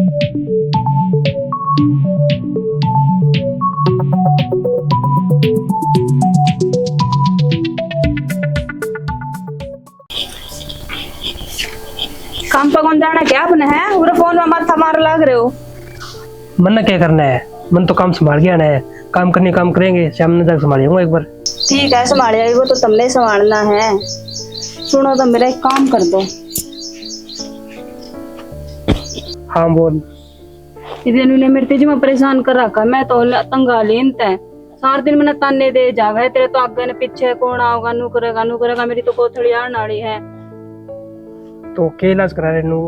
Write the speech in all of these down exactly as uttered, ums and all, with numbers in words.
काम पे कौन जाना क्या आपने है? पूरा फोन में माथा मार लाग रहे हो। मन्ने क्या करना है? मन तो काम संभाल गया ना है। काम करनी काम करेंगे, शाम ने तक संभाल जाऊंगा एक बार। ठीक है, संभाल जाएगी, वो तो तुमने संभालना है। सुनो तो मेरा एक काम कर दो। हाँ बोल। इधर ने मेरे तेजी में परेशान कर रखा, मैं तो ल-, तंग आ ली इनते। सारा दिन मैंने ताने दे जावे, तेरे तो आगे ने पीछे, कौन आओगा, नू करेगा, नू करेगा, मेरी तो कोथली आने वाली है। तो के इलाज करा रहे नू?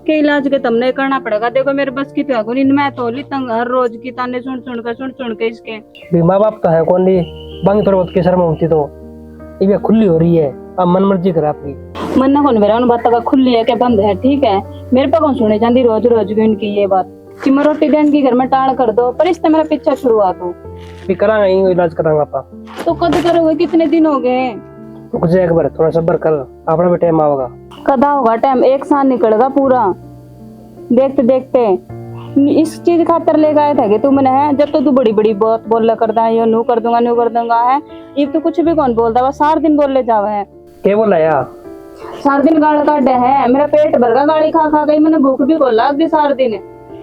के इलाज के तुमने करना पड़ेगा। देखो, मेरे बस की तो है कोनी, मैं तो ली तंग, हर रोज की ताने सुन सुन के, सुन सुन के इसके। भी माँ बाप तो है कोनी, बाकी थोड़ी बहुत की शर्म होती तो। ये खुली हो रही है, अब मन मर्जी करे आपकी। मन ना कौन मेरा उन बातों का खुली है क्या बंद है, ठीक है? मेरे पे कौन सुने जाती रोज रोज की उनकी ये बात कि मैं रोटी देने की घर में टाल कर दो, पर इससे मेरा पीछा छुड़वा दो। भी करांगे, यही इलाज करांगे आपा। तो कद करोगे, कितने दिन हो गए? रुक जा एक बार, थोड़ा सब्र कर, अपना भी टाइम आवेगा। कदा होगा टाइम? एक साल निकलेगा पूरा। देखते देखते इस चीज खातर लेके आए थे कि तू मैंने है, जब तो तू बड़ी बड़ी बात बोला करता है, यो नू कर दूंगा, नू कर दूंगा है। इब तो कुछ भी कौन बोलता, बस सारा दिन बोले जावे है। के बोला या? सारा दिन गाल काटे है, मेरा पेट भर गया गाली खा खा के, मैंने भूख भी कोनी लाग दी सारा दिन।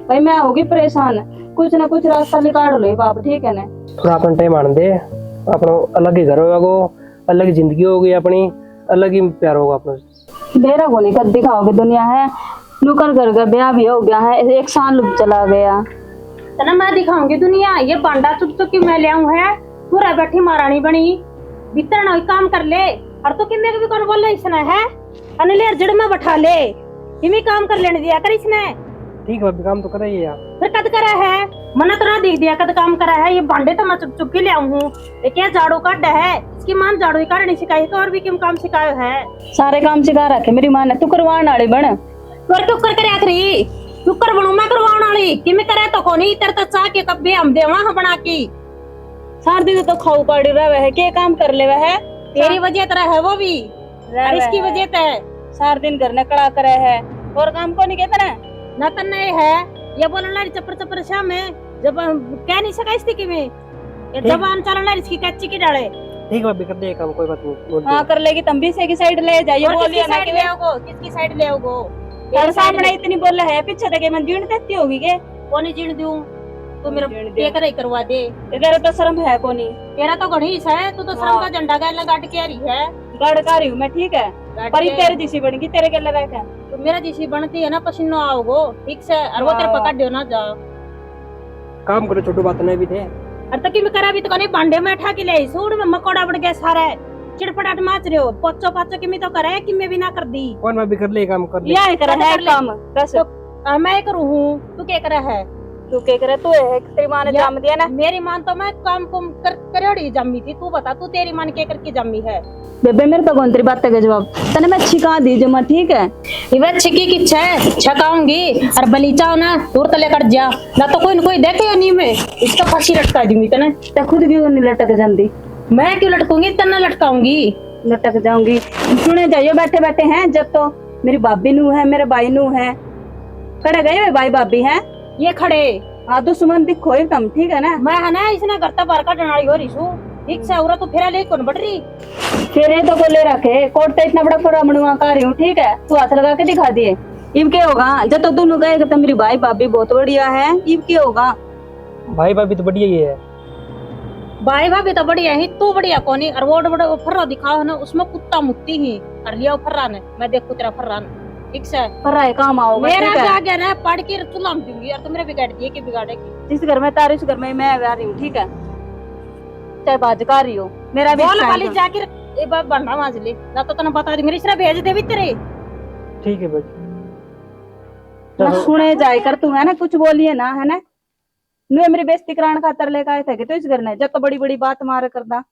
भाई मैं होगी परेशान, कुछ ना कुछ रास्ता निकाल लो बाप, ठीक है ना? थोड़ा अपन टाइम आने दे, अपना अलग ही घर होगा, अलग ही जिंदगी होगी अपनी, अलग ही प्यार होगा अपना। बेरा कोनी कद दिखाओगे दुनिया है, नौकर घर का ब्याह भी हो गया है, एक साल चला गया। तना मैं दिखाऊंगी दुनिया, ये भांडा चुक चुकी मैं ले आऊं है, पूरा बैठी महारानी बनी, भीतर ना काम कर ले, और तू किन्ने को भी कौन बोले इसने है, अने ले जड़ में बैठा ले, इमी काम कर लेने दिया कर इसने। ठीक है भाभी, काम तो करे ही यार। फिर कद करे है? मन्ने तो ना देख दिया कद काम करे है, ये भांडे तो मैं चुक चुक के ले आऊं हूँ। ये क्या झाड़ू काटे है? इसकी माँ झाड़ू ही काटनी सिखाई है, तो और भी किम काम सिखायो है? सारे काम सिखा रखे मेरी माँ ने, तू करवाण वाली बन। फिर क्यों कर करे आखिरी? क्यों कर बनू मैं करवाण वाली? कि मैं करे तो कोनी, तेरे तो चाह के कप भी हम देवा हम बना के। सारा दिन तो खाऊ पाड़ी रहे है, के काम कर लेवे है? तेरी वजह तो है वो भी। रह और इसकी रहा वजह है। तो है। सारा दिन घर ने कड़ा करे है, और काम को नहीं कहता ना। ना तन्ने ये है, ये बोलने लारी चप्पर चप्पर शाम है, जब हम कह नहीं सका इस स्थिति में, ये ठीक। जबान चलने लारी इसकी कच्ची की डाले। ठीक है भाभी, कर दे काम, कोई बात नहीं, बोल दे। हाँ, कर लेगी, तुम भी इसे की साइड ले जाइए, और बोलिए किसकी ना साइड कि ले आओगो, किसकी साइड ले आओगो? तेरे तेरे साइड सामने में इतनी बोले है, पीछे देखे मन जीण देती होगी के? कोनी जीण दूं, तू मेरा जीण दे। के करे करवा दे। तेरे तो शर्म है कोनी। तेरा तो घणी सा है, तू तो शर्म हाँ। का झंडा गैल गाड़ के आ रही है। गाड़ का रही हूँ मैं, ठीक है, गाड़ पर ये के। तेरे जैसी बन गई, तेरे गैल रह के। तो मेरा जैसी बनती है ना, पसीनो आओगो, ठीक से, और वो तेरे हाँ। पकड़ दियो ना जा। काम करो, छोटू बात नहीं भी थे। और तो किम करा भी तो कने भांडे में ठा के ले, सूंड में मकोड़ा बड़ गया सारा, चिड़फड़ाट माच रहे हो, पोचो पाचो किमी तो करे, किमे भी ना कर दी। कौन भाभी कर ले काम, कर ले। यह करे कद है कर ले। काम, बस। तो और मैं करूँ हूँ, तू क्या करे है? तू क्या करे? तू है, तेरी माँ ने या, जन्म दिया ना। मेरी माँ तो मैं काम कुम कर, करेड़ी जम्मी थी। तू बता, तू तेरी माँ ने क्या करके जम्मी है? बेबे, मेरे पे कौन तेरी बातें का जवाब? तने मैं छिका दी जमा, ठीक है? ये मैं छिकी की छे, छकाऊंगी और बलीचा हो ना, दूर तले कट जा। ना तो कोई न कोई देखे नहीं मैं, इसका फांसी लटका दूंगी तने। ते खुद क्यों नहीं लटक जाती? मैं क्यों लटकूंगी? तन्ने लटकाऊंगी। लटक जाऊंगी। सुने जाइयो बैठे बैठे हैं, जब तो मेरी भाभी नू है, मेरे भाई नू है। कड़े गए हुए भाई भाभी हैं? ये खड़े। हाँ, दुश्मन दिखो ही तुम, ठीक है ना? मैं है ना, इसने घर तक बाहर काटने वाली हो रही सू। ठीक से, उरा तू फेरा ले कौन बढ़ रही? फेरे तो को ले रखे, कोट तो इतना बड़ा फरा मनुआ का रही हूँ, ठीक है? तू हाथ लगा के दिखा दिए। इब के होगा? जब तो दोनों गए कि तो मेरी भाई भाभी बहुत बढ़िया है, इब के होगा? भाई भाभी तो बढ़िया ही है। भाई भाभी तो बढ़िया ही, तू बढ़िया कोनी। और वो बड़े फर्रा दिखाओ है ना, उसमें कुत्ता मुत्ती ही। और लिया फर्रा ने, मैं देखू तेरा फर्रा ने, ठीक से? फर्रा है काम आओगा, मेरा ठीक है? भी आ गया ना, पाड़ के चूल्हा में दूंगी यार, तू मेरा बिगाड़ दिए कि बिगाड़ेगी? जिस घर में तारी, उस घर में मैं आ रही हूँ, ठीक है? चाहे बाज का रही हो, मेरा भी बोल इच्छा है खाली जो। जाके ए बाप बंडा माज ले, ना तो तने बता दी, मेरी इसरा भेज दे भी तेरे। ठीक है भाई। ना चलो। सुने जाए कर तू, है ना, कुछ बोलिए ना, है ना? नुए मेरी बेइज्जती कराने खातर लेके आए थे कि तू इस घर ने, जब तो बड़ी बड़ी बात मार करदा।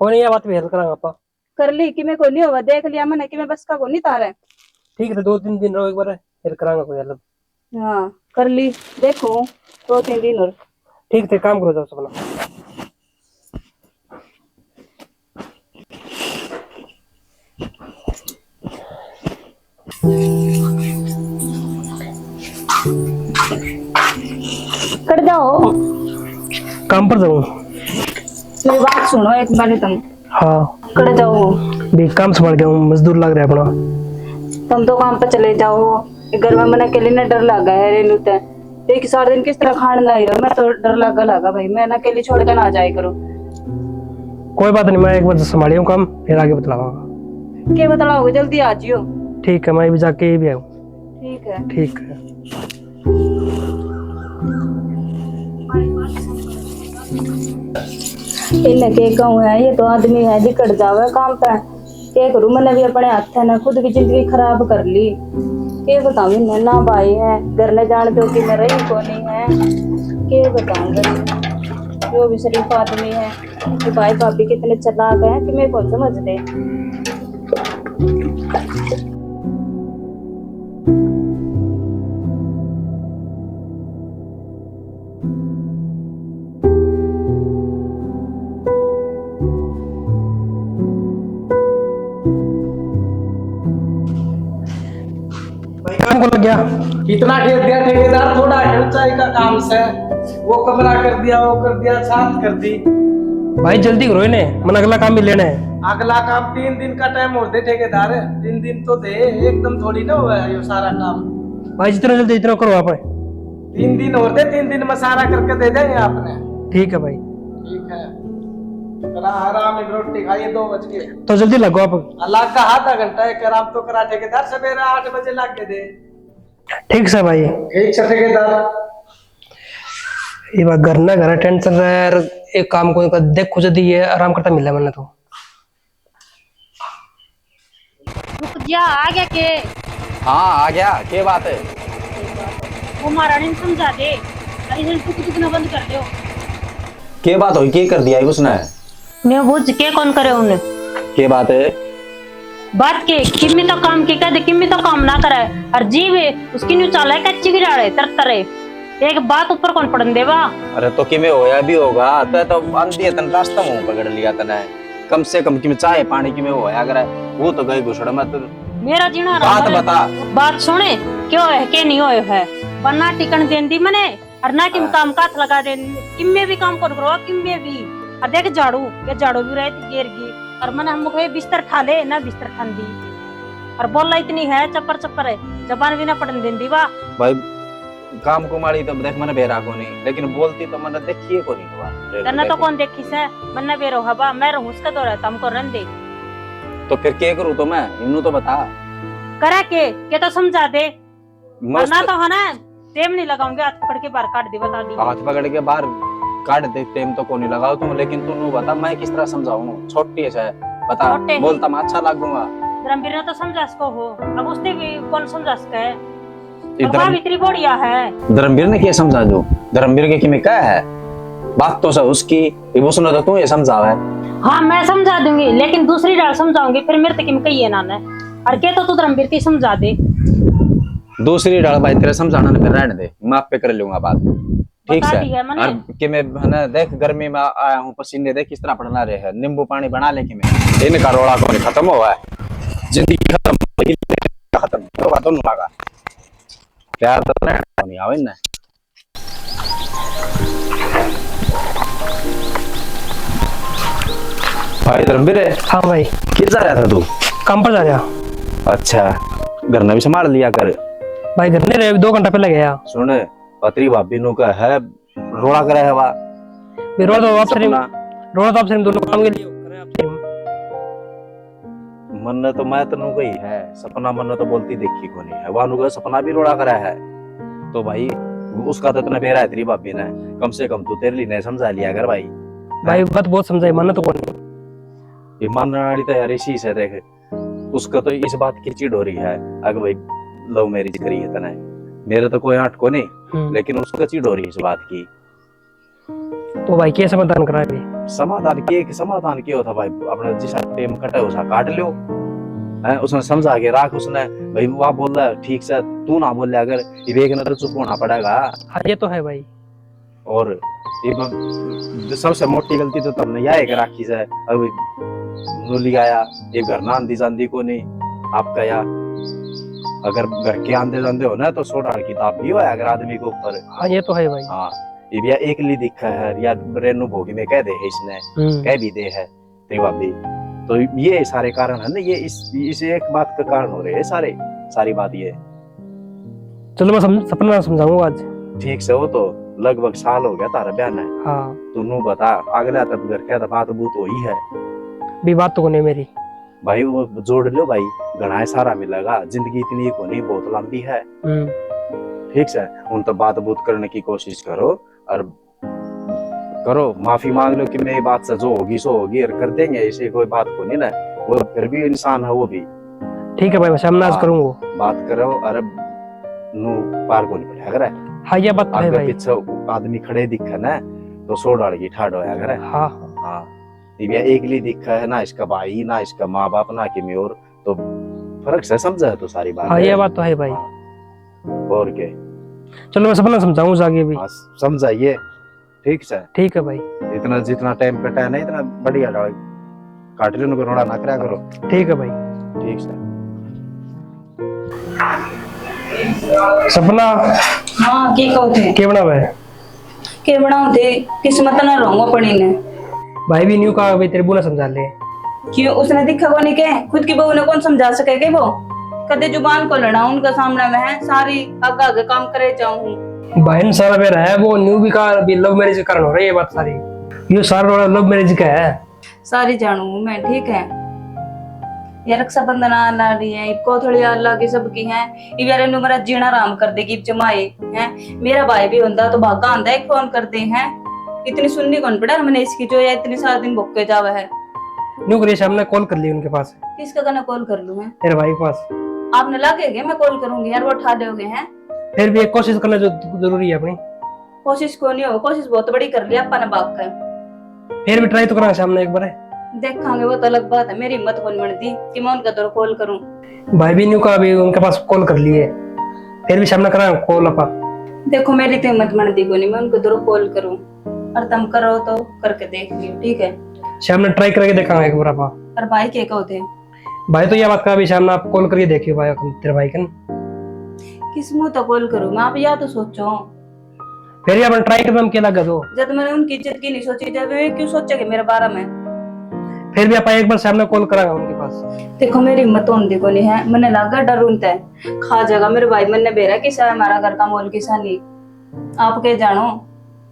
कोई नहीं, ये बात भी हल करांगे आपा। कर ली कि मैं कोनी होवा, देख लिया मैंने कि मैं बस का कोनी तारे। ठीक है, तो दो तीन दिन रहो, एक बार फिर करांगे कोई हल। हाँ, कर ली, देखो, दो तीन दिन और। ठीक थे, काम करो, जाओ सपना। कट जाओ। काम पर जाऊँ। मेरी बात सुनो एक बार तुम। हाँ। कट जाओ। भी काम संभाल के हूँ, मजदूर लग रहा है अपना। तुम तो काम पर चले जाओ। ये घर में मना के लिए ना डर लगा है रेनू ते। एक सारा दिन किस तरह खान लाई रहो, मैं तो डर लगा लगा भाई, मैं ना अकेली छोड़ के ना जाए करो। कोई बात नहीं, मैं एक बार संभालियो काम, फिर आगे बतलाऊंगा। के बतलाओगे, जल्दी आ जियो। ठीक है, मैं भी जाके भी आऊँ। ठीक है। ठीक है। इन्हें के कहूँ है, ये तो आदमी है, लिकड़ जावे काम पे। के करूँ, मैंने भी अपने हाथ ने खुद की जिंदगी खराब कर ली। के बताऊँ इन्हें, ना भाई है, घर ने जान जोगी में रही कोनी है। के बताऊँ, जो भी शरीफ आदमी है, कि भाई भाभी कितने चालाक हैं कि मेरे को समझते। भाई, काम को लग गया। कितना ठेक दिया ठेकेदार, थोड़ा हेलचाई का काम से, वो कमरा कर दिया, वो कर दिया, छात कर दी। भाई, जल्दी करो इन्हें, मन अगला काम भी लेना है। अगला काम तीन दिन का टाइम और दे ठेकेदार, तीन दिन तो दे, एकदम थोड़ी ना हुआ है ये सारा काम। भाई, जितना जल्दी इतना करो आप। तीन दिन और दे, तीन दिन में सारा करके दे देंगे आपने। ठीक है भाई। ठीक है, इतना आराम, एक रोटी खाइए, दो बज के। तो जल्दी लगो आप। अलग का आधा घंटा एक आराम तो करा ठेकेदार, सवेरे आठ बजे लाग के दे। ठीक से भाई। ठीक से ठेकेदार। ये बात घर ना घर टेंशन रहे यार, एक काम को देखो जदी ये आराम करता मिला मैंने तो। रुक जा, आ गया के? हाँ, आ गया। के बात है? वो महारानी ने समझा दे, अरे इसने टुक टुक ना बंद कर दो। के बात हुई? के कर दिया उसने? ने बुझ के कौन करे उन्हें? के बात है? बात के, किम्मी तो काम की कह दे, किम्मी तो काम ना करे। और जीव उसकी न्यू चाले कच्ची की डाले, तर तरे। एक बात ऊपर कौन पड़न देवा? अरे तो किमे होया भी होगा, तै तो आंधी है, तन रास्ता मुंह पकड़ लिया तने। कम से कम किमे चाय पानी किमे होया करे, वो तो गए घुसड़ मत। मेरा जीना बात हराम है। बता। बात सुने, क्यों है, के नहीं होयो है? बन्ना टिकन देन दी मने, और ना किम हाँ। काम का हाथ लगा देन, किम्मे भी काम कौन करो, किम्मे भी। और देख झाड़ू, ये झाड़ू भी रहती गिर गई, और मने हम कहे बिस्तर ठा ले, ना बिस्तर ठान दी। और बोला इतनी है चप्पर चप्पर है, जबान भी ना पड़न देन दी वाह। भाई, काम कुमाली तो देख मैंने बेरा को नहीं, लेकिन बोलती तो मैंने देखी है को नहीं हुआ। तन्ने तो कौन देखी से, मन्ने बेरो हवा, मैं रहूं उसके दौरे, तम को रहन दे। तो फिर के करूं तो मैं, इन्नू तो बता। करा के, के तो समझा दे। मस्त। ना तो है ना, टेम नहीं लगाऊंगे, हाथ पकड़ के बाहर काट दे, बता दी। हाथ पकड़ के बाहर काट दे, टेम तो को नहीं लगाओ तुम, लेकिन तू नू बता, मैं किस तरह समझाऊं? छोटी है, बता, छोटे बोलता मैं अच्छा लागूंगा। धर्मवीर ने तो समझा सको हो, अब उसने भी कौन समझा सके है? ये और धर्म- भाभी तेरी बढ़िया है। धर्मवीर ने क्या समझा दूं? धर्मवीर के किमे कहा है? बात तो सब उसकी, ये उसने तो तू ये समझावे। हाँ, मैं समझा दूंगी, लेकिन दूसरी डाल समझाऊंगी, फिर मेरे तक किमे कहिए ना ने। और के तो तू धर्मवीर की समझा दे। दूसरी डाल भाई तेरे समझाना ने फिर रहने दे, मैं आप पे कर लूंगा बात। ठीक बता से। दी है मैंने। और किमे है ना, देख गर्मी में आया हूँ, पसीने देख किस तरह पड़ना रहे है, नींबू पानी बना ले किमे। इनका रोला कौन खत्म हुआ है, जिंदगी खत्म, खत्म होगा दोनों का। प्यार तो नहीं आवे ना। भाई धर्मवीर। हाँ भाई। किस जा रहा था तू? काम पर जा रहा। अच्छा, घर ने भी संभाल लिया कर। भाई घर ने रहे, दो घंटा पहले गया। सुन, पतरी भाभी नु का है, रोला करे है वा। वे रोला तो आप सही, सपना। रोला तो आप सही दोनों काम के लिए करे आप सही। मन्ने तो मैं तन्नू कही है, सपना मन्ने तो बोलती देखी कोनी है। वानू का सपना भी रोड़ा करा है। तो भाई, उसका तो इतना बेरा है तेरी भाभी ने, कम से कम तू तेरे लिए नहीं समझा लिया कर भाई। भाई, हैं? बात बहुत समझाई, मन्ने तो कोनी। ये मानने वाली तो यार इसी से देख, उसका तो इस बात की चिढ़ हो रही है, अगर भाई love marriage करी है तने। मेरे तो कोई आंट को नहीं, हम्म। लेकिन उसका चिढ़ हो रही है इस बात की। तो भाई, के समाधान करा भी? समाधान के, के समाधान के होता भाई? अपना जिसा टेम कटे, उसा काट लो। हैं, उसने समझा के राख उसने, भाई, वह बोल रहा है ठीक से, तू ना बोले अगर, ये एक नजर चुप होना पड़ेगा। हाँ, ये तो है भाई। और ये ब-, सबसे मोटी गलती तो तुमने यह एक राखी से, अभी नूली आया, ये घर ना आंदी जांदी को नहीं, आपका या अगर घर के आंदे जांदे हो ना, तो सौ ढाल की दाब भी होया अगर आदमी के ऊपर। हाँ, ये तो है भाई। हाँ, ये भी या एकली दिखा है, या रेनू भोगी में कह दे है इसने, हम्म। कह भी दे है तेरी भाभी। तो ये सारे कारण है ना, ये इस, इस एक बात का कारण हो रहे हैं सारे, सारी बात ये। चलो, मैं सम-, सपना समझाऊंगा आज। ठीक से, वो तो लगभग साल हो गया तारा ब्याह ने। हाँ। तू नू बता, अगला तब घर के तो बात बूत होई है? भी बात तो कोनी मेरी। भाई, वो जोड़ लो भाई, घणा है सारा मिलेगा, जिंदगी इतनी ही कोनी, बहुत लंबी है। हम्म। ठीक से, उन तो बात बूत करने की कोशिश करो और करो, माफी मांग लो कि मेरी बात से जो होगी सो होगी, और कर देंगे, ऐसे कोई बात को नहीं ना, वो फिर भी इंसान है वो भी। ठीक है भाई, मैं सामने आज हाँ, करूंगा। बात करो, अरे नू पार को नहीं पड़ा करे। हाँ, ये बात तो है आगे भाई। पीछे आदमी खड़े दिखे ना, तो सौ डाल की ठाड होया करे। हाँ, हाँ। हाँ, ये भी एकली दिखा है ना, इसका भाई ना, इसका माँ बाप ना, कि मैं और तो फर्क से समझा है तो सारी बात हाँ, है। ये बात तो है भाई। हाँ। और के? चलो, मैं सपना समझाऊं जाके भी। हाँ, समझाइए। ठीक से? ठीक है भाई। इतना जितना टाइम कटा है ना, इतना बढ़िया डाल काट लो, उनको रोड़ा ना करा करो। ठीक है भाई। ठीक से। सपना। हाँ, के कहो थे? के बनावे? के बनाओ थे? किस्मत ना रहूंगा पड़ी ने। भाई भी न्यू कहा भाई, तेरे बू ने समझा ले। क्यों, उसने दिखा कोनी के? खुद की बहू ने कौन समझा सके के वो? कदे जुबान खोलना उनका सामने में है, सारी आगे आगे काम करे जाऊं हूँ। भाई ने सारा बेरा है, वो न्यू भी कहा अभी लव मैरिज का कारण हो रही है बात सारी। यो सारा रोड़ा लव मैरिज का है। सारी जानू हूँ मैं, ठीक है। ये रक्षाबंधन आने वाली है, इब कोथली आने लागी सबकी है। इब यार इन्हों मेरा जीना आराम कर देगी, इब जमाए हैं। मेरा भाई भी होंदा तो भागा आंदा, एक फोन कर दे हैं। इतनी सुननी कौन पड़ा मैंने इसकी, जो या इतनी सारा दिन भूख के जावे है। न्यू करिए, सामने कॉल कर ली उनके पास। किसके कने कॉल कर लूं मैं? तेरे भाई के पास। आपने लागे के मैं कॉल करूंगी यार, वो उठा दोगे हैं? फिर भी एक कोशिश करना जो जरूरी है अपनी। कोशिश को नहीं हो, कोशिश बहुत बड़ी कर ली आपा ने बाप का। फिर भी ट्राई तो करा सामने एक बार। देखांगे, वो तो अलग बात है। मेरी हिम्मत कौन बनती कि मैं उनका दौर कॉल करूं। भाई भी न्यू का भी उनके पास कॉल कर लिए, फिर भी सामने करा कॉल आपा। देखो, मेरी तो हिम्मत बनती को नहीं मैं उनको दौर कॉल करूं। और तुम करो तो करके देख लियो, ठीक है? सामने ट्राई करके देखांगे एक बार आपा। और भाई के कहो थे? भाई तो यह बात का भी सामने आप कॉल करके देखियो भाई, तेरे भाई कन। किस मुंह तो कॉल करूं मैं, आप या तो सोचो। फिर भी अपन ट्राई करने में क्या लगा दो? जब मैंने उनकी इज्जत की नहीं सोची, जब वे क्यों सोचेंगे मेरे बारे में? फिर भी आप एक बार सामने कॉल करांगा उनके पास। देखो, मेरी हिम्मत होंदी को नहीं है, मैंने लागा डर उनते खा जाएगा मेरे भाई। मैंने बेरा किसा है हमारा घर का मोल किसा नहीं, आप के जानो।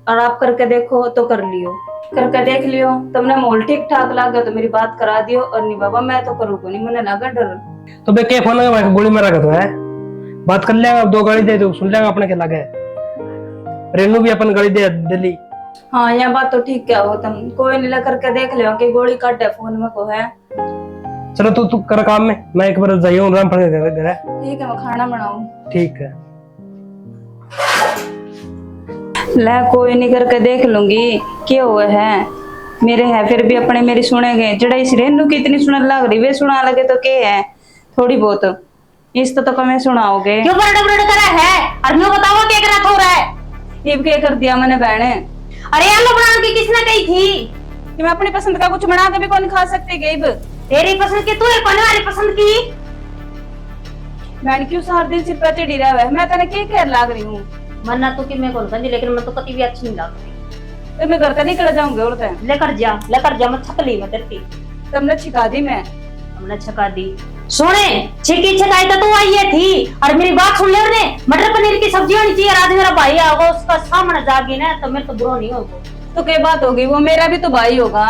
और आप करके देखो तो कर लियो, करके देख लियो, तुमने मोल ठीक ठाक लागे तो मेरी बात करा दियो, और नहीं बाबा मैं तो करूँ को नहीं, मैंने लागा डर। तो बे के फोन है, मैं गोली मारा का तो है, बात कर लेगा, दो गाली दे तो सुन लेगा अपने के लागे। रेनू भी अपन गाली दे दिली। हाँ, यह बात तो ठीक कहो तुम, कोई नहीं, ला करके देख लियो कि गोली काटे फोन में को है। चलो तू, तू कर काम में, मैं एक बार जाइयो रामफल के घर, घर है। ठीक है, मैं खाना बनाऊं। ठीक है। ले, कोई नहीं, करके देख लूंगी के हुआ है। मेरे है फिर भी अपने, मेरी सुनेंगे। जड़ा इस रेनू की इतनी सुनन लाग रही, वे सुना लगे तो के है, थोड़ी बहुत। इस तो, तो कमे सुनाओगे। क्यों बरड़ बरड़ करा है? और न्यू बताओ के करा थोड़ा है? इब के कर दिया मैंने बहन? अरे आलू बनाने की किसने कही थी? कि मैं अपनी पसंद का कुछ बना के भी कौन खा सकती गई इब? तेरी पसंद की, तू ही कोने वाली पसंद की? बहन क्यों सारा दिन सिर पे चढ़ी रहे है? मैं तने के कह लाग रही हूँ? मन्ना तो कि मैं कौन कहती, लेकिन मैं तो कती भी अच्छी नहीं लगती। तो मैं घर से निकल जाऊंगी और तै। लेकर जा, लेकर जा, मैं छक ली मैं तेरी। तुमने छिका दी मैं। हमने छका दी। सुने, छिकी छिकाई तो तू आई है थी, और मेरी बात सुन ले रे, मटर पनीर की सब्जी होनी चाहिए। आज मेरा भाई आओगा, उसका सामने जागी ना, तो मेरे तो बुरा नहीं होगा। तो क्या बात होगी, वो मेरा भी तो भाई होगा।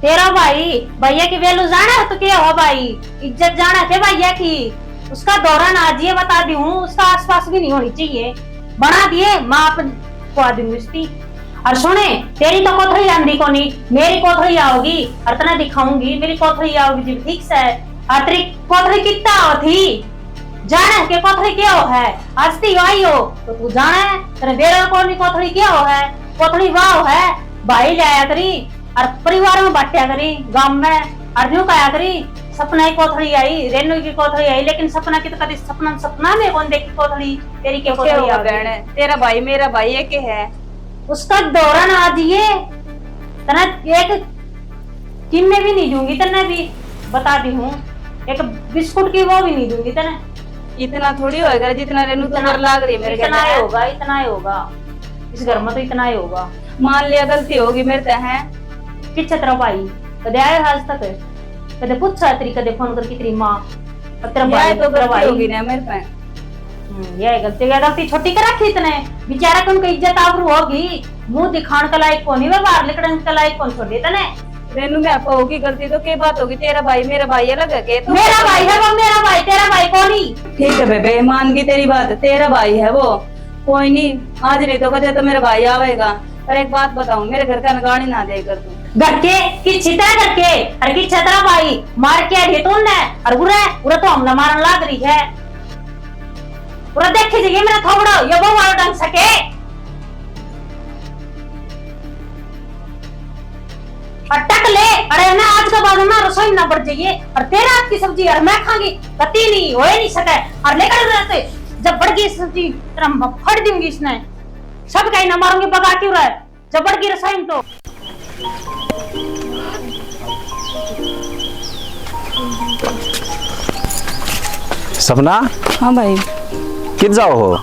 तेरा भाई, भैया की value जाना है तो क्या हो भाई, इज्जत जाना के भैया की। उसका दौरा ना आज, ये बता दी हूँ, उसका आसपास भी नहीं होनी चाहिए। बना दिए माँ अपन को आदमी उसकी। और सुने, तेरी तो कोथली आंदी कोनी, मेरी कोथली आओगी, और तने दिखाऊंगी मेरी कोथली आओगी जी, ठीक से। और तेरी कोथली कितना हो थी, जाने के कोथली क्या हो है, हंसती आई हो तो तू जाने, तेरे बेरा कोनी कोथली क्या हो है, कोथली वाह हो है, भाई ले आया करी, और परिवार में बांटा करी, गांव में, और न्यू कहा करी, सपना की कोथली आई, रेनू की कोथली आई, लेकिन सपना की तो कभी सपना, सपना में कौन देखी कोथली, तेरी के क्या कोथली होगा आ गई? बहन, तेरा भाई मेरा भाई एक ही है। उसका दौरा ना आ जाइए, तना एक किन्ने भी नहीं दूंगी, तन्ने भी बता दी हूँ, एक बिस्कुट की वो भी नहीं दूंगी तन्ने। इतना थोड़ी होएगा जितना रेनू तो इतना, डर लाग रही है मेरे इतना घर ही में। होगा, इतना ही होगा। इस घर में तो इतना ही होगा। मान लिया गलती होगी मेरे ते, हैं? किच्छे तेरा भाई? कदे आया आज तक? कदे पूछा तेरी, कदे फोन करके तेरी माँ? और तेरा यह भाई, तो तेरा गलती भाई। होगी ना मेरे पे। हम्म, यह गलती, यह गलती छोटी कर रखी तने। बेचारा कौन की इज्जत आबरू होगी। मुंह दिखाण के लायक कोनी, वे बाहर निकलण के लायक कौन छोड़े तने? रेनू, मैं आपा होगी गलती तो के बात होगी? तेरा भाई मेरा भाई अलग है के? तो मेरा भाई है वो, मेरा भाई, तेरा भाई कोनी। ठीक है बेबे, मान गई तेरी बात, तेरा भाई है वो। कोई नहीं, आज नहीं तो कदे तो मेरा भाई आवेगा। पर एक बात बताऊं, मेरे घर का नगाड़ी ना दे कर तू। घर के? किस छितरा घर के? अरे किस छतरा भाई? मार के अड़े तो ने। अरे उरे, उरे तो हमने मारन लाग रही है। उरे देखे जाइए मेरा थोबड़ो, ये वो वाला ढंग सके। अटक ले, अरे ना आज के बाद ना रसोई में ना बढ़ जाइए। और तेरे हाथ की सब्जी और मैं खांगी, कती नहीं, हो ही नहीं सके। और लेकर रहते, जब बढ़ गई सब्जी, तेरा मैं फड़ दूंगी इसने। सब कहीं ना मारूंगी, बगा क्यों रहा है? जब बढ़ गई रसोई में तो। सपना? हाँ भाई। कित जाओ हो?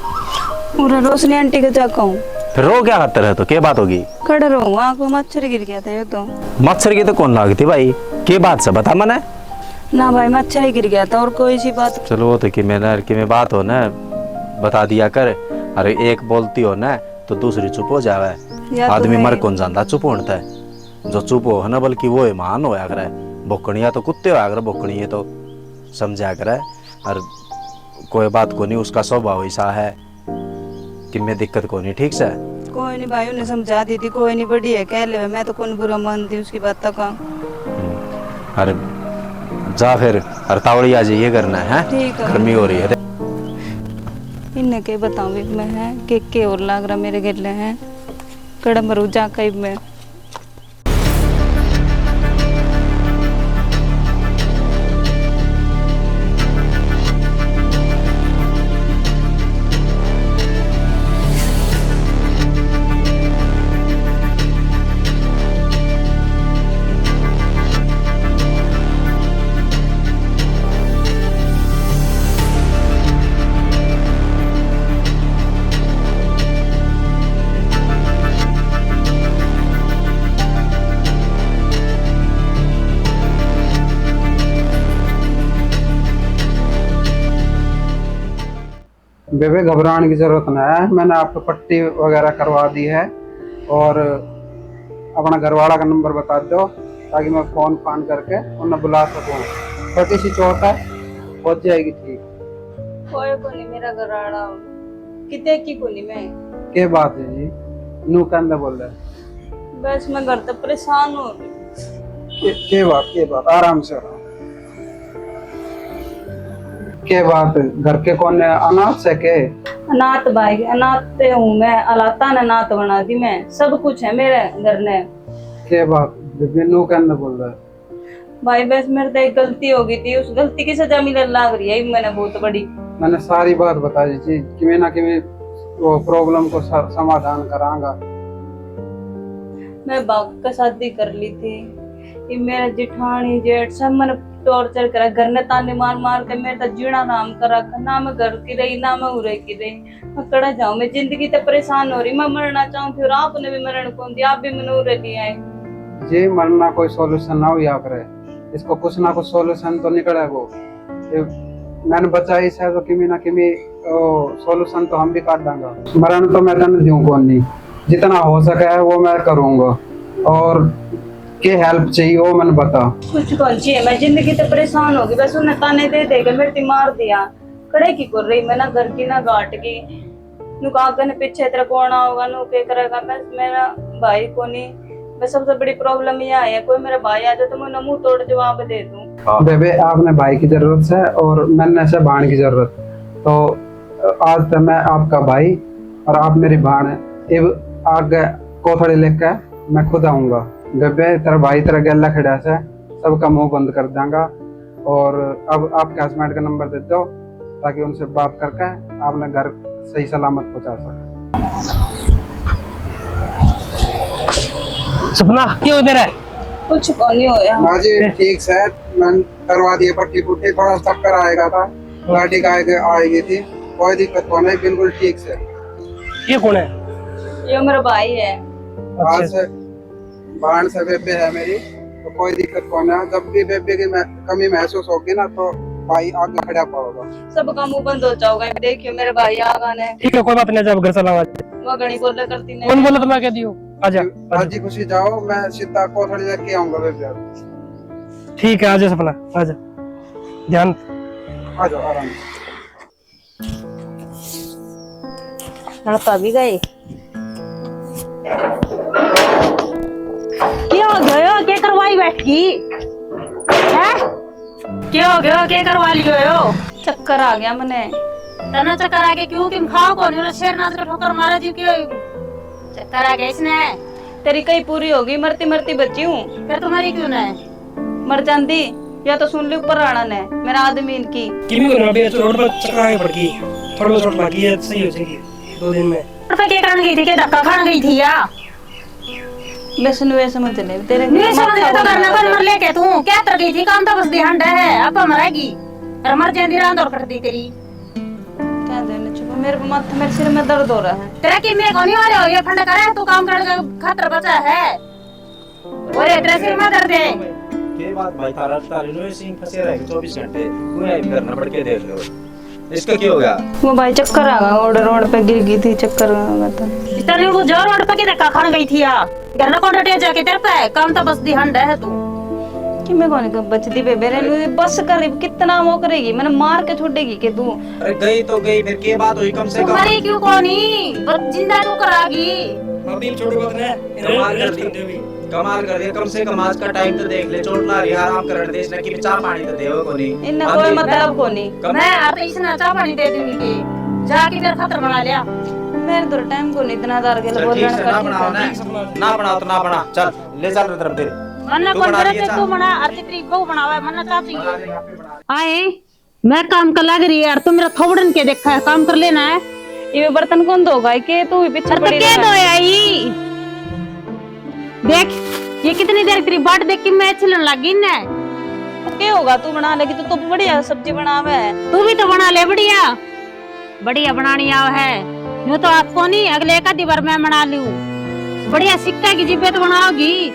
पूरा रोशनी आंटी के जाका हूँ। फिर रो क्या खातर है तो, क्या बात होगी? खड़े रहो, वहाँ को मच्छर गिर गया था ये तो। मच्छर की तो कौन लागती भाई, के बात से बता मने। ना भाई, मच्छर ही गिर गया था और कोई सी बात। चलो वो तो कि मैंने कि मैं बात हो ना बता दिया कर। अरे एक बोलती हो ना तो दूसरी चुप हो जावे। या तो आदमी है। मर कौन जाता चुप होने तै? जो चुप हो है ना, बल्कि वो ही महान होया करे। भोकणिया तो कुत्ते होया करे, भोकणिये तो समझा करे। और कोई बात को नहीं, उसका स्वभाव ऐसा है। कि मैं दिक्कत कोनी, ठीक से? कोई नहीं भाई, उन्हें समझा दी थी, कोई नहीं, बड़ी है, कह ले, मैं तो कौन बुरा मानती उसकी बातों का। हम्म, अरे जा फिर, अरे तावड़ी आ जाइए घर ना, हैं? ठीक है। गर्मी हो रही है। इन्हें के बताऊं भी मैं, हैं? के, के और लाग रहा मेरे गेले, हैं? कड़ा मरू जा कई मैं। बेबे, घबराने की जरूरत ना है, मैंने आपको पट्टी वगैरह करवा दी है और अपना घरवाला का नंबर बता दो, ताकि मैं फोन फान करके उन्हें बुला सकूं। छोटी सी चोट है, हो जाएगी ठीक। कोई कोनी मेरा घरवाला, किते की कोनी मैं। के बात है जी, नू कहंदे बोले? बस मैं घर तो परेशान हो रही। के, के बात, के बात, आराम से रहो। के बात, घर के कौन है? अनाथ से के? अनाथ भाई, अनाथ ते हूँ मैं, अलाता ने अनाथ बना दी मैं। सब कुछ है मेरे घर ने। के बात, बीबी नू कहंदे बोल रहा है? भाई, बस मेरे तो एक गलती हो गई थी, उस गलती की सजा मिलने लाग रही है मैंने बहुत बड़ी। मैंने सारी बात बता दी थी, किमें ना किमें वो प्रॉब्लम को स-, समाधान करांगा। मैं भाग के शादी कर ली थी, ये मेरे जिठानी जेठ सब मैंने टॉर्चर करा, घर ने ताने मार मार के मेरे तो जीना हराम कर रखा, ना मैं घर की रही ना मैं उरे की रही। मैं कड़ा जाऊं, मैं जिंदगी ते परेशान हो रही, मैं मरना चाहूं थी और आपने भी मरण कौन दिया, आप भी मनो रह लिया है। जी, मरना कोई सॉल्यूशन ना हो या करे, इसको कुछ ना कुछ सॉल्यूशन तो निकलेगो। ये मैंने बचाई से तो किमी ना किमी, ओ, सॉल्यूशन तो हम भी काट देंगे। मरण तो मैं तन दूं कौन नहीं, जितना हो सके है वो मैं करूंगा। और के हेल्प चाहिए वो मैंने बता। कुछ कौन चाहिए, मैं जिंदगी ते परेशान होगी, बस उन्हें ताने दे दे के मेरे ते मार दिया। कड़े की कर रही मैं, ना घर की ना घाट की। नु का आगे न पीछे तेरा कौन आओगा, नु के करेगा? बस मेरा भाई कोनी। बस सबसे बड़ी प्रॉब्लम यह है, कोई मेरा भाई आ जाए तो मैं उन्हें मुंह तोड़ जवाब दे दूं। बेबे, आपने भाई की जरूरत है और मैंने से भाण की जरूरत। तो आज तो मैं आपका भाई और आप मेरी भाण है। इब आगे कोथड़ी लेके मैं खुद आऊंगा। बेबे, तेरा भाई तेरा गेला खड़ा से, सबका मुंह बंद कर देंगा। और अब आपके हस्बैंड का नंबर दे दो, ताकि उनसे बात करके आपने घर सही सलामत पहुंचा सके। सपना, क्यों इधर है? कुछ को नहीं होया। माँ जी, ठीक से, मैंने करवा दिए पट्टी पुट्टी, थोड़ा चक्कर आएगा था। गाड़ी का आगे आएगी थी, कोई दिक्कत को नहीं, बिल्कुल ठीक से। ये कौन है? ये मेरा भाई है। आज अच्छा। से भाण से बेबे है मेरी, तो कोई दिक्कत को ना। जब भी बेबे की मह- कमी महसूस होगी ना, तो भाई आगे खड़ा पाओगा। सब काम बंद हो जाओगा। देखियो मेरे भाई आ गए ने। ठीक है, कोई बात नहीं, जब घर चला आज। वो घणी बोला करती ने। कौन बोला तो मैं कह दियो। आजा, आजा। राजी खुशी जाओ, मैं सीधा कोथड़ी लेके आऊंगा बेबे। ठीक है, आजा सपना, आजा। ध्यान। आ जाओ आराम से। लड़का भी गए। क्या हो गयो? के करवाई बैठ गई? हैं? क्या हो गयो? के करवा लियो यो? चक्कर आ गया मने। तना चक्कर आके क्यों किम खाओ कोनी? शेर नाच का ठोकर मारा जी क्यों? चक्कर आ गया इसने। तेरी कई पूरी होगी, मरती मरती बची हूँ। फिर तुम्हारी क्यों ना है? मर जाती या तो सुन ली ऊपर आना ने, मेरा आदमी इनकी। किमी को ना, अभी रोड पर चक्कर आके पड़ गई, थोड़ा बहुत चोट लगी है, सही हो जाएगी दो दिन में। और फिर क्या करने गई थी? क्या धक्का खाने गई थी या? बस नुए समझ ले तेरे। नहीं समझ ले तो करना कर, मर लेके तू क्या तर गई थी? काम तो बस दिहांडा है, अब मरेगी। और मर जाती रांद और कट दी तेरी। क्या देने चुप, मेरे माथे, मेरे सिर में दर्द हो रहा है। तेरा कि मैं कोनी हो रहा, ये फंड करे तू काम करने का खतरा बचा है। और ये तेरा सिर में दर्द है। के बात भाई, तारा तारी नो सिंह फंसे रहे चौबीस घंटे, तू है घर न पड़ के देख लो, इसका क्या हो गया? वो भाई चक्कर आ गया, रोड रोड पे गिर गई थी, चक्कर आ गया था। तेरे को जो रोड पे की धक्का खान गई थी या घर न कौन रटे जाके तेरे पे काम तो बस दिहांडा है तू। कि मैं कोनी बचती बेबे रे, बस कर कितना वो करेगी, मैंने मार के छोड़ेगी के तू। अरे गई तो गई, फिर के बात हुई? कम से कम मरी क्यों कोनी? बस जिंदा क्यों करागी? अभी छोटे बात ने कमाल कर दी, कमाल कर दिया। कम से कम आज का टाइम तो देख ले, चोट ला रही, आराम करने दे, इसने कि चाह पानी तो देव कोनी। इन्हें कोई मतलब कोनी। कम- मैं आप इसने चाह पानी दे दूंगी कि जाके मेरा खतर बना लिया। मेरे तो टाइम कोनी इतना दार के चल, बोलने ठीक से ना का। बनाओ ना, ना बनाओ तो ना बना। चल ले चल इधर फिर। मन्ना तू कौन बना जरूरत दिए है चाह। तू बना, और तेरी बहू बनावे, मन्ना चाह चाहिए। आए, मैं काम कर लग रही है यार, तू मेरा थोबड़न के देखा है, काम कर लेना है। ये बर्तन कौन धोगा? के तू भी पीछे अब तो पड़ी क्या रहना। धोया ई? देख, ये कितनी देर तेरी बाट देख के मैं छिलन लग गई ना। के होगा, तू बना लेगी, तू तो बढ़िया सब्जी बनावे है। तू भी तो बना ले बढ़िया, बढ़िया बनानी आव है। यूं तो आपको नहीं, अगले एक आधी बार मैं बना लूं। बढ़िया सिक्का की जिब्बे तो बनाओगी।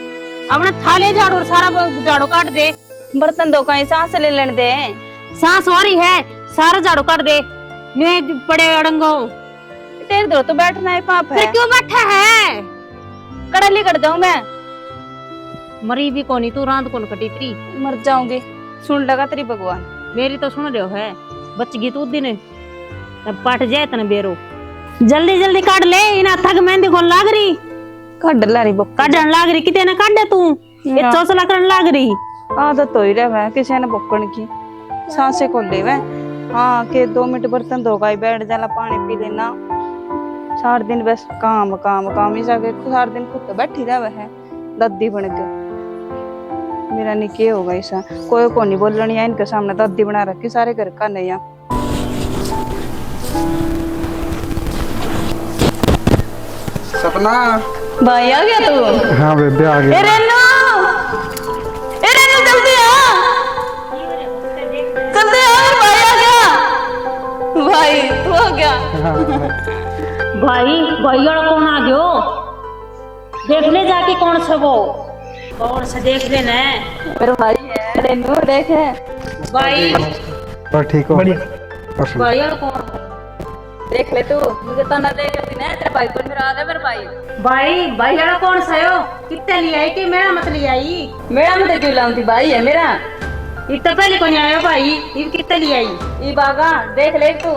अपना थाले झाड़ू और सारा ब-, झाड़ू काट दे। बर्तन धो कहीं सांस ले लेने दे। सांस हो रही है, सारा झाड़ू काट दे। यूं पड़े अड़ंगो। तेरे धोरे तो बैठना ही पाप फिर है। क्यों बैठा है? कड़ली कट जाऊं मैं। मरी भी कोनी तू, रांद कौन कटी तेरी। मर जाऊंगी, सुन लगा तेरी भगवान। मेरी तो सुन रहो है, बच गई तू दिन। अब पट जाए तने बेरो। जल्दी जल्दी काट ले, इन हाथा के मेहंदी कौन लाग रही? काट ला रही बक। काटन लाग रही, कितने काटे तू? ये ना। चौसला करन लाग रही। आदत तो ही रहे किसी ने भुक्कण की, सांसे को ले वह। हाँ, के दो मिनट बर्तन धो गई, बैठ जाला, पानी पी लेना। सारा दिन बस काम, काम, काम ही जाके सारा दिन खुद तो बैठी रहे है दादी बन के। मेरा नहीं के होगा ऐसा, कोई को नहीं बोलनी है इनके सामने, दादी बना रखी सारे घर का नहीं। सपना। भाई आ गया तू? हाँ बेबे आ ए गया। रेनू, ए रेनू जल्दी आ, जल्दी आ, मेरा भाई आ गया। भाई तू आ गया। भाई, भाई वाला कौन आ गयो? देख ले जाके कौन सा वो। कौन सा देख लेना है? मेरा भाई है रेनू, देख। भाई, और ठीक हो? बढ़िया। और सुन। भाई वाला कौन? देख ले तू, मुझे तो ना देख लेती ना, तेरा भाई बन रहा है मेरा भाई। भाई, भाई वाला कौन सा हो? कितने ले आई कि मेरा मत ले आई? मेरा मत क्यों लाऊं थी, भाई है मेरा। इतना पहले कौन आया भाई? इब कितने ले आई? ई बागा देख ले तू,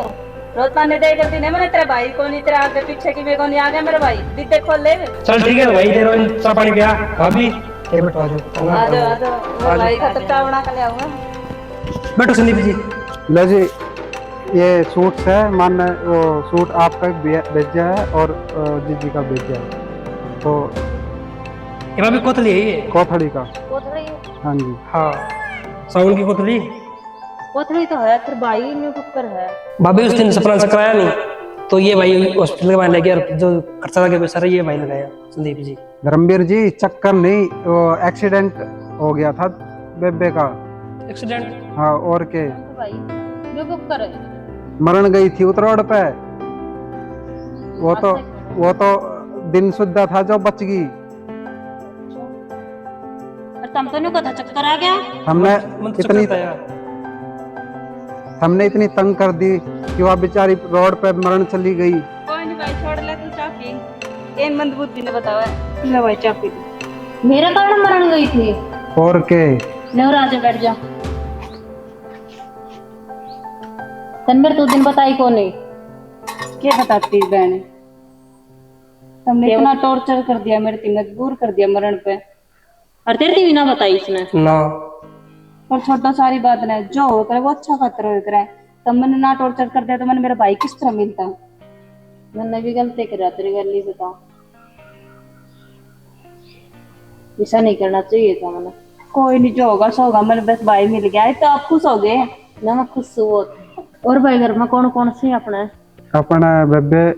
रोता ने देख लेती ना मैंने तेरा भाई को नहीं, तेरा आगे पीछे की भी को नहीं आ गया मेरा भाई। दीदे खोल ले। चल ठीक है भाई, दे रो इन चा पानी पिया। भाभी, ये बैठो, आ जाओ। आ जाओ, आ जाओ, मेरा भाई का तो चावड़ा का ले आऊंगा। बैठो संदीप जी। लो जी, ये सूट है, मान वो सूट आपका भे- भेजा है और अ, जीजी का भेजा है, तो ये भाभी कोथली है ये। कोथड़ी का। हाँ जी। हाँ, साउंड की कोथली। कोथली तो है, फिर भाई न्यू कुकर है। भाभी उस दिन सपना से कराया नहीं, तो ये भाई हॉस्पिटल के बाहर ले गया और जो खर्चा लगे सारा ये भाई लगाया, संदीप जी। धर्मवीर जी, चक्कर नहीं, वो एक्सीडेंट हो गया था बेबे का। एक्सीडेंट? हाँ, और के। भाई बेवकूफ करे। मरण गई थी उस रोड पे। वो तो वो तो दिन सुद्धा था जो बच गई। और तुम तो न्यू कथा चक्कर आ गया। हमने मन तो इतनी चक्कर आया। हमने इतनी तंग कर दी कि वह बेचारी रोड पे मरण चली गई। कोई नहीं भाई, छोड़ ले तू चाबी। ये मंदबुद्धि ने बतावा। ले भाई चाबी दे। मेरे कारण मरण गई थी। और के? ले और आजा, बैठ जा। तन मेरे तो दिन बताई कोनी। क्या बताती बहन, तुमने इतना टॉर्चर कर दिया मेरे ती, मजबूर कर दिया मरण पे। और तेरे ती भी ना बताई इसने। ना। पर छोड़ो सारी बात ने, जो हो करे वो अच्छा खातर हो करे। तब मैंने ना टॉर्चर कर दिया तो मैंने मेरा भाई किस तरह मिलता? मैंने भी गलती करा तेरी गली से तो। ऐसा नहीं करना चाहिए था मैंने। कोई नहीं, जो होगा सो होगा, मैंने बस भाई मिल गया है तो आप खुश हो गए। ना, मैं खुश हूँ बहुत। और भाई घर में कौन कौन से अपने? अपना बेबे,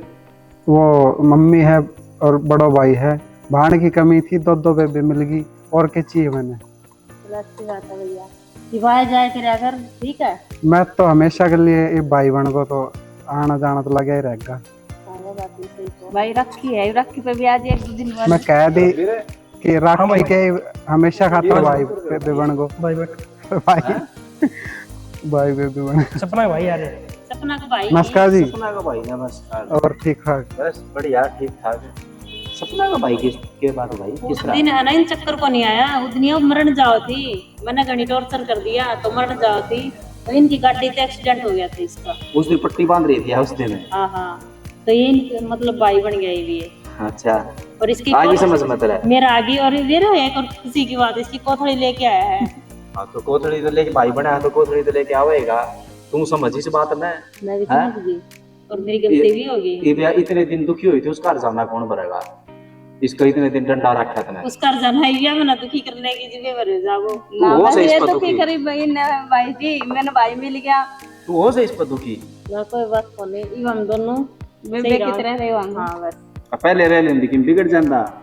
वो मम्मी है और बड़ो भाई है। भाण की कमी थी, दो दो बेबे मिल गई। और क्या चाहिए मैंने? चलो, अच्छी बात है भैया, सिवाय जाए के अगर ठीक है। मैं तो हमेशा के लिए ये भाई बन को तो आना जाना तो लगा ही रहेगा। हाँ, वो बात भी सही है। भाई राखी है, राखी पे भी आज एक दो दिन बाद। मैं कह दी कि हाँ राखी भाई। के हमेशा खातर भाई बेबे बन को। भाई बैठ। भाई भाई बेबे बन। सपना है भाई यार। सपना का भाई। नमस्कार जी। सपना का भाई, नमस्कार। और ठीक ठाक? बस बढ़िया, ठीक ठाक। सपना का भाई किस के बात भाई, किस उस तरह? दिन है ना, इन चक्कर को नहीं आया, उस दिन वो मरण जाओ थी, मैंने घणी टॉर्चर कर दिया तो मरण जाओ थी, तो इनकी गाड़ी से एक्सीडेंट हो गया था इसका। उस दिन पट्टी बांध रही थी उस दिन। हाँ हाँ, तो ये इनके, मतलब, भाई बन गया ये भी। अच्छा। और इसकी आगे कोथ- समझ में तेरा। मेरा आगे। और ये रहो, एक और खुशी की बात, इसकी कोथड़ी लेके आया है। हाँ, तो कोथड़ी तो लेके, भाई बना है तो कोथड़ी तो लेके आवेगा। तू समझ इस बात में। मैं भी हैं? समझ गई, और मेरी गलती भी होगी। ये भी इतने दिन दुखी हुई थी, उसका हरजाना कौन भरेगा? इसका इतने दिन डंडा रखा था। उसका हरजाना है या मैंने दुखी करने की जिम्मेवारी जागो। तू हो बस सही इस पर दुखी दुखी। करी बहन ने, भाई जी, मैंने भाई मिल गया। तू हो सही इस पर दुखी। ना कोई बात को नहीं, इब हम दोनों बेबे की तरह रहो हम। हाँ बस। अब पहले रह लेंदी कि बिगड़ जाता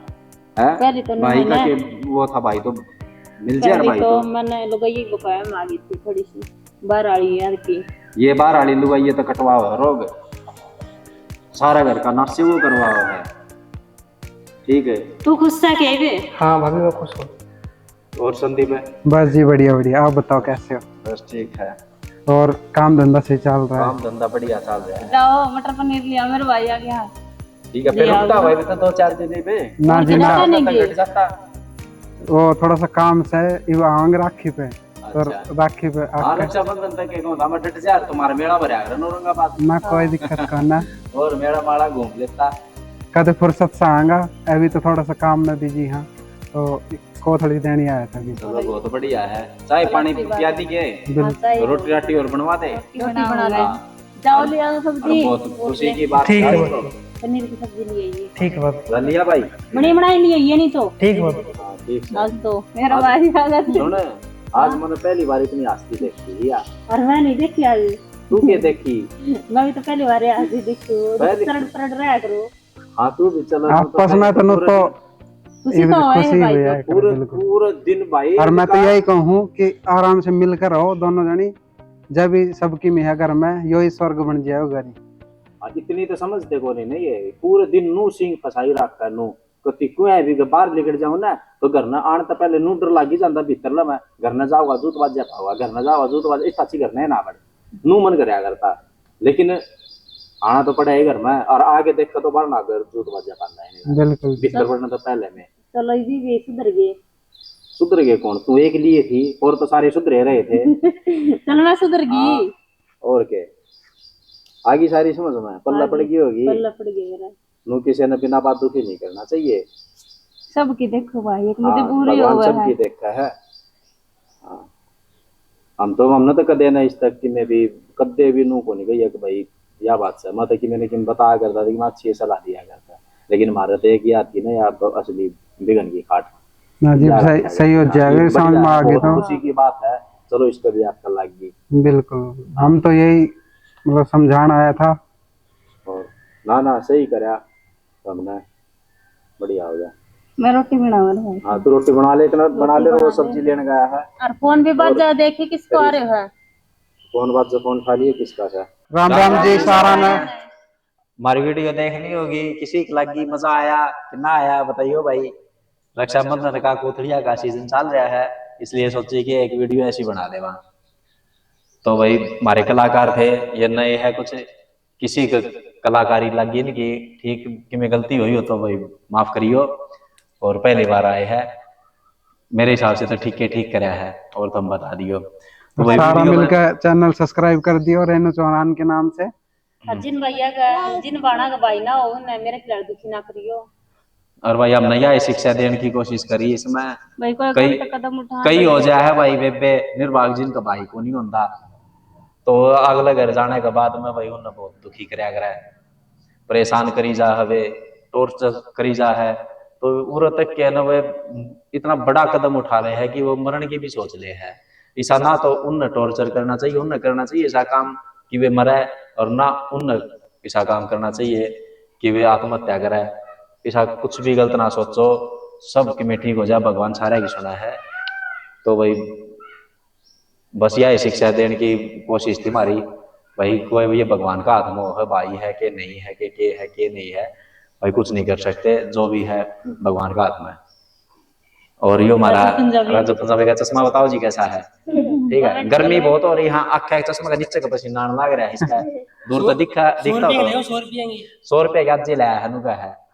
है। पहले तो भाई का मैंने- के वो था भाई तो मिल जाए पहले भाई तो तो। मैंने लुगाई को पाया, मैं आ गई थी थोड़ी सी बाहर आ गई यार की। ये बाहर वाली लुगाई ये तो कटवा हुआ रोग, सारा घर का नाश वो करवा हुआ है। ठीक है। तू खुश है के बे? हाँ भाभी मैं खुश हूँ। और संदीप है? बस जी बढ़िया बढ़िया, आप बताओ कैसे हो? बस ठीक है। और काम धंधा सही चल रहा है? काम धंधा बढ़िया चल रहा है। जाओ मटर पनीर लिया, मेरे भाई आ गया। ठीक है, फिर लिया रुकता हुआ। भाई भी तो दो चार दिन ही पे। ना जी ना, नहीं घट गए। जाता। वो थोड़ा सा काम से इवा आंग राखी पे, तो अच्छा। राखी पे हाँ, आके रक्षाबंधन तक के कहूँ था मैं, डट जा, तुम्हारा मेला भरया कर औरंगाबाद। ना कोई दिक्कत का ना। और मेला माला घूम लेता। कदे फुर्सत से आऊंगा, अभी तो थोड़ा सा काम में बिजी हाँ, तो कोथड़ी देनी आया था अभी। चलो, बहुत बढ़िया है। चाय पानी पिया दी के? बिल्कुल। रोटी राटी और बनवा दे। रोटी बना ले। हाँ। जाओ ले आओ और सब्जी। बहुत खुशी की बात ठीक है है। भाई। पनीर की सब्जी ले आइए। ठीक है भाभी। लिया भाई। बनी बनाई नहीं है ये, नहीं तो। ठीक है भाभी। हाँ, ठीक है। आज तो मेरा भाई आ गया। सुन, आज मैंने पहली बार इतनी हंसती देखी यार। और मैं नहीं देखी आज। तू के देखी? मैं भी तो पहली बार आज ही देखी हूँ। पहली- तरड़ तरड़ रहा करो। हाँ, तू भी चलो। आपस में तो नु तो खुशी इवन तो है खुशी भाई। हुई है, पूरे बिल्कुल। पूरे दिन भाई और मैं तो इनका- यही कहूँ कि आराम से मिलकर रहो दोनों जनी, जब भी सबकी मिया घर में, यो ही स्वर्ग बन जाएगा घर ही। हाँ, इतनी तो समझते को नहीं, नहीं है। पूरे दिन नू सिंह फसाई रखा है, नू। कती कुएं भी के बाहर निकल जाओ ना, तो घर ना आने तो पहले नू डर लागी जाता भीतर ला मैं, घर ना जाओगा जूत बाजा खाओगा, घर ना जाओगा जूत बाजा, इस अच्छी घर ना ना बड़े, नू मन करया करता। लेकिन आना तो पड़ा है घर में, और आगे देखा तो बाहर ना घर जूत बाजा खाना है नहीं। बिल्कुल। भीतर बढ़ना तो पहले में। चलो, ये भी सुधर गए। सुधर गए कौन? तू एक लिए थी और तो सारे सुधरे रहे थे। चलो, मैं सुधर गई। हाँ। और के? आगी सारी समझ में, पल्ला आगी। पड़ गई होगी। पल्ला पड़ गया मेरा। नू किसी ने बिना बात दुखी नहीं करना चाहिए। सबकी देखो भाई, एक हाँ, मजबूरी भगवान हुआ सबकी है। देखा है। हाँ। हम तो, हमने तो कदे ना इस तक कि मैं भी, कदे भी नू को नहीं कही कि भाई, या बात से, मैं तो कि मैंने कि बता करता था कि मैं अच्छी सलाह दिया करता। लेकिन हमारे तो एक याद थी ना, या ब-, असली बिगन की खाट। ना जी, या सही, बात है। सही हो हाँ, जाएगा, ये समझ में बढ़िया, आ गई बहुत तो। खुशी की बात है। चलो, इस पे भी अक्ल लग गई। बिल्कुल, हम तो यही मतलब समझाना आया था। और ना, ना, सही करया हमने, बढ़िया हो गया। मैं रोटी बनावा रहा हूँ। हाँ, तू रोटी बना ले, इतना बना ले, बना वो ले। सब्जी लेने गया है। और फोन भी बाजा, देखी किसको आ रहे हो। कौन बात जो फोन उठा लिए, किसका था? राम राम जी सारा ने। हमारी वीडियो देखनी होगी, किसी की लगी, मजा आया कि ना आया, बताइयो भाई। रक्षाबंधन का कोथड़िया का सीजन चल रहा है, इसलिए सोची कि एक वीडियो ऐसी बना देवा। तो भाई, हमारे कलाकार थे, ये नए हैं कुछ, किसी क- कलाकारी लगी इनकी, ठीक कि मैं गलती हुई हो तो भाई माफ करियो। और पहली बार आए हैं, मेरे हिसाब से तो ठीक के ठीक करया है, और तुम बता दियो। तो भाई, सारा वीडियो में मिलकर चैनल सब्सक्राइब कर दियो रेनू चौहान के नाम से। और जिन भैया का, जिन बाणा का भाई ना हो, उन्हें मेरे खिलाफ दुखी ना करियो। और भाई, हमने यही शिक्षा देने की कोशिश करी इसमें। भाई कोई कई- गलत कदम उठा कई हो जाए है भाई, बेबे निर्भाग जिनका भाई को नहीं होता, तो अगले घर जाने के बाद में भाई उन्हें बहुत दुखी करया करे, परेशान करी जा हवे, टॉर्चर करी जा है। तो उरे तक के ना वे इतना बड़ा कदम उठा ले है कि वो मरण की भी सोच ले है। इसा ना तो उन्हें टॉर्चर करना चाहिए, उन्हें करना चाहिए ऐसा काम कि वे मरे, और ना उन्हें ऐसा काम करना चाहिए कि वे आत्महत्या करे। ऐसा कुछ भी गलत ना सोचो, सब किमें ठीक हो जाए, भगवान सारे की सुना है। तो भाई, बस यही शिक्षा देने की कोशिश थी हमारी। भाई, कोई भी ये भगवान का हाथ में हो, भाई है कि नहीं है, कि के है, के नहीं है, भाई कुछ नहीं कर सकते, जो भी है भगवान का हाथ में। और यो हमारा राजू पंजाबी। राजू पंजाबी का चश्मा बताओ जी कैसा है। ठीक है, गर्मी बहुत हो रही है, हाँ, आखा चश्मा का नीचे का पसीना आने लग रहा है इसका। दूर तो दिखा सौ दिखता रुपये तो का ले, सौ रुपये की। सौ रुपये का आज ले आया हनुका है।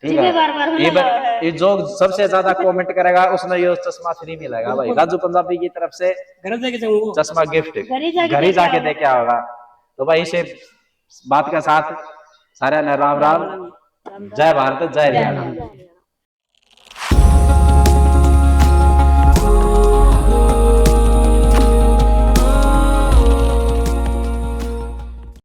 ठीक जितने है, बार बार ये होने ब- लगा है। ये जो सबसे ज्यादा कमेंट करेगा उसने ये चश्मा फ्री मिलेगा भाई, राजू पंजाबी की तरफ से घर जाके जाऊंगा। चश्मा गिफ्ट घर ही जाके घर ही देख के जाके आओ। दे के आओगा। तो भाई, इसे बात के साथ सारे ने राम राम, जय भारत, जय हरियाणा।